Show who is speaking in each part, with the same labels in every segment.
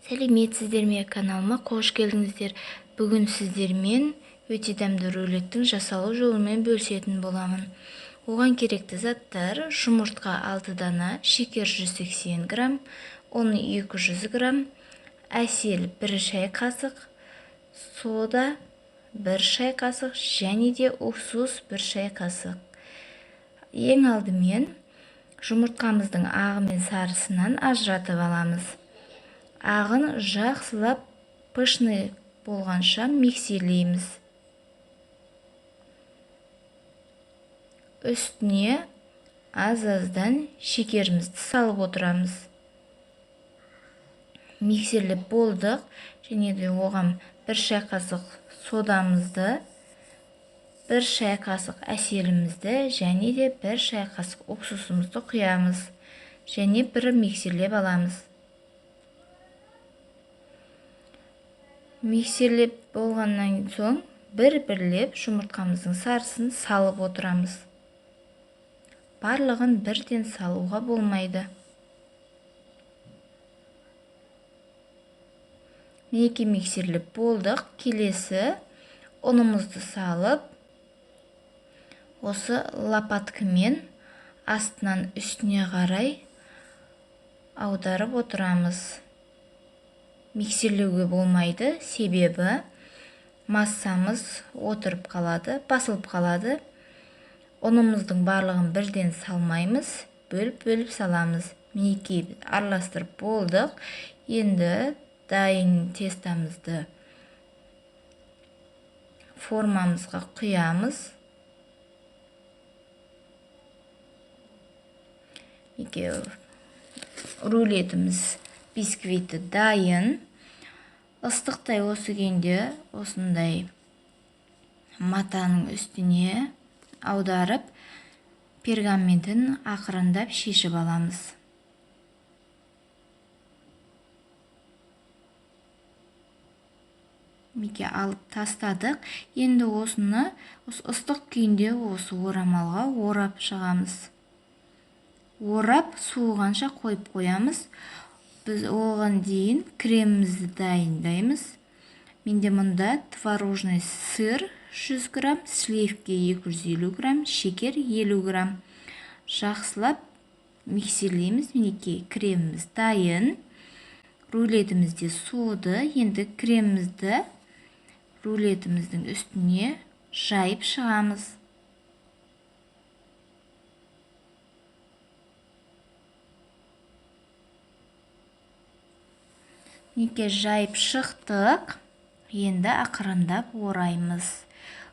Speaker 1: Сәлеметсіздер ме, каналыма қош келдіңіздер. Бүгін сіздермен өте дәмді рулеттің жасалу жолымен бөлісетін боламын. Оған керекті заттар: жұмыртқа 6 дана, шекер 180 грамм, ұн 200 грамм, әсел 1 шай қасық, сода 1 шай қасық және де уксус 1 шай қасық. Ең алдымен жұмыртқамыздың ағы мен сарысынан ажыратып аламыз. Ағын жақсылап пышный болғанша миксерлейміз. Үстіне аз-аздан шекерімізді салып отырамыз. Миксерлеп болдық, және де оған 1 шай қасық содамызды, 1 шай қасық әселімізді және де 1 шай қасық уксусымызды құямыз және бір миксерлеп аламыз. Миксерлеп болғаннан соң бір-бірлеп жұмыртқамыздың сарысын салып отырамыз. Барлығын бірден салуға болмайды. Мінекей миксерлеп болдық. Келесі ұнымызды салып, осы лопаткамен астынан үстіне қарай аударып отырамыз. Миксерлеуге болмайды, себебі массамыз отырып қалады, басылып қалады. Ұнымыздың барлығын бірден салмаймыз, бөліп-бөліп саламыз. Мінекей араластырып болдық. Енді дайын тестамызды формамызға құямыз. Мінекей рулетіміз, бисквиті дайын. Ыстықтай осы күйінде осындай матаның үстіне аударып, пергаментін ақырындап шешіп аламыз. Мінекей алып тастадық. Енді осыны осы ыстық күйінде осы орамалға орап шығамыз. Орап суығанша қойып қоямыз. Біз оған дейін кремімізді дайындаймыз. Менде мұнда творожный сыр 100 грамм, сливки 250 грамм, шекер 50 грамм. Жақсылап миксерлейміз. Мінекей креміміз дайын. Рулетіміз де суыды. Енді кремімізді рулетіміздің үстіне жайып шығамыз. Мінекей жайып шықтық. Енді ақырындап ораймыз.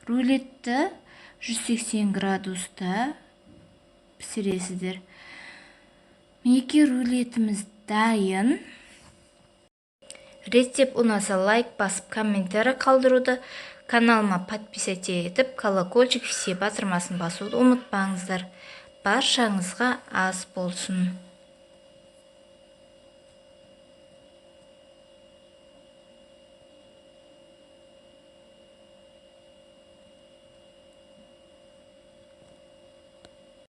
Speaker 1: Рулетті 180 градуста пісіресіздер. Мінекей рулетіміз дайын. Рецепт ұнаса лайк басып, комментарий қалдыруды, каналыма подписаться етіп, колокольчик все батырмасын басуды ұмытпаңыздар. Баршаңызға ас болсын.